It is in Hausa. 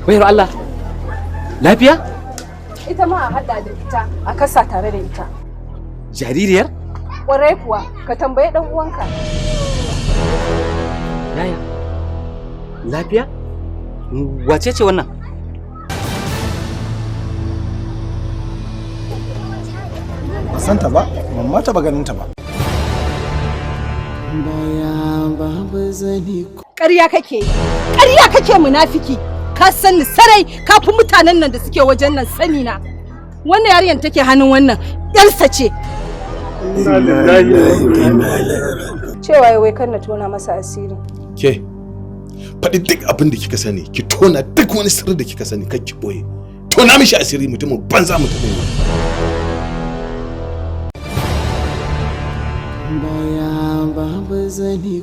Bayar Allah, lafiya? Ita ma a haɗa da ita a kasa tare da ita. Jaririyar? Ƙwarai kuwa, ka tambayi ɗan uwanka. Yaya, lafiya? Wace ce wannan? Ban san ta ba, ban ma taɓa ganin ta ba. Ƙarya kake yi, ƙarya kake, munafiki. Ka san ni sarai, ka fi mutanen nan da suke wajen nan sani na. Wannan yarinyar take hannun wannan yarsa ce. Cewa wai kan na tona masa asiri. Ke faɗi duk abin da kika sani, ki tona duk wani sirri da kika sani, kar ki boye. Tona mishi asiri, mutumin banza, mutumin Baya babu zani.